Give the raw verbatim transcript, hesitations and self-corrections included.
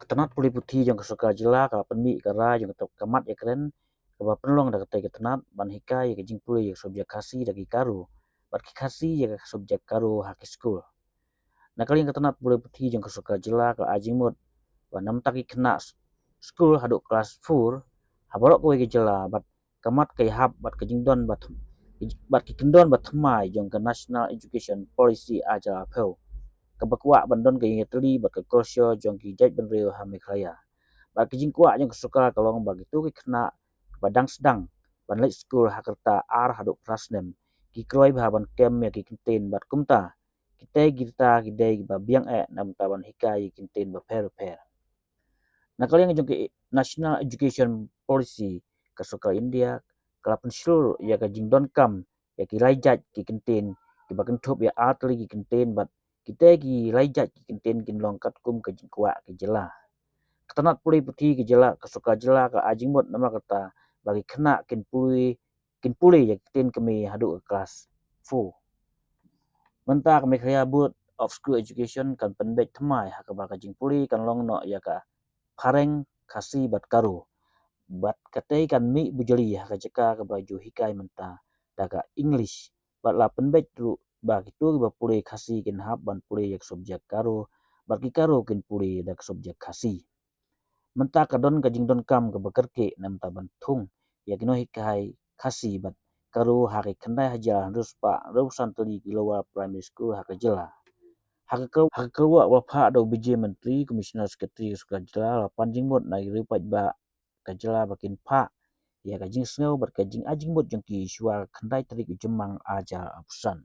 Tnat pule puthi jong ka sorkar jylla ka la pynmih ka rai jong ka mat ïakren kaba pynlong da katei ka tnat ban hikai ïa ka jingpule ïa ka subject Khasi da ki Garo bad ki Khasi ïa ka subject Garo ha ki skul. Na ka liang ka tnat pule puthi jong ka sorkar jylla ka la ai jingmut ba na bynta ki khynnah skul haduh klas four ha baroh kawei ka jylla bad ka mat ka ïahap bad ka jingdon ba bad ki kyndon ba thymmai jong ka National Education Policy ar hajar arphew kaba kwah ban don ka ïatylli bad ka culture jong ki jaitbynriew ha Meghalaya. Bad ka jingkwah jong ka sorkar ka long ba kito ki khynnah ba dang sdang ban leit skul ha ka rta ar haduh phra snem ki kloi bha ban kem ïa ki kyntien bad kumta kitei ki rta ki dei ba biang eh na bynta ban hikai ïa ki kyntien bapher bapher. Na ka liang jong ka National Education Policy ka sorkar India ka la pynshlur ïa ka jingdonkam ïa ki lai jait ki kyntien kiba kynthup ïa ar tylli ki kyntien bad kitei ki lai jait ki kyntien kin long katkum ka jingkwah ka jylla. Ka tnat pule puthi ka jylla ka sorkar jylla ka la ai jingmut namar kata ba ki khynnah kin pule kin pule ïa ki kyntien kmie haduh ka klas four. Mynta ka Meghalaya Board of School Education kan pynbeit thymmai ha kaba ka jingpule kan long noh ïa ka phareng, Khasi bad Garo. Bad katei kan mih bujli ha ka jaka kaba ju hikai mynta da ka English. Bad la pynbeit ruh ba kito kiba pule Khasi kin hap ban pule ïa ka subject Garo bad ki Garo kin pule da ka subject Khasi. Mynta ka don ka jingdonkam kaba kyrkieh na bynta ban thung ïa ki nonghikai Khasi bad Garo ha ki khyndai hajar hynriew spah hynriewphew san tylli ki lower primary school ha ka jylla. Ha ka kyrwoh ba phah da u Bijay Mantri, Commissioner Secretary ka sorkar jylla, la pan jingmut na ki riewpaidbah ka jylla ba kin phah ïa ka jingsngew bad ka jingai jingmut jong ki shuwa ka khyndai tarik u Jymmang ar hajar arphew san.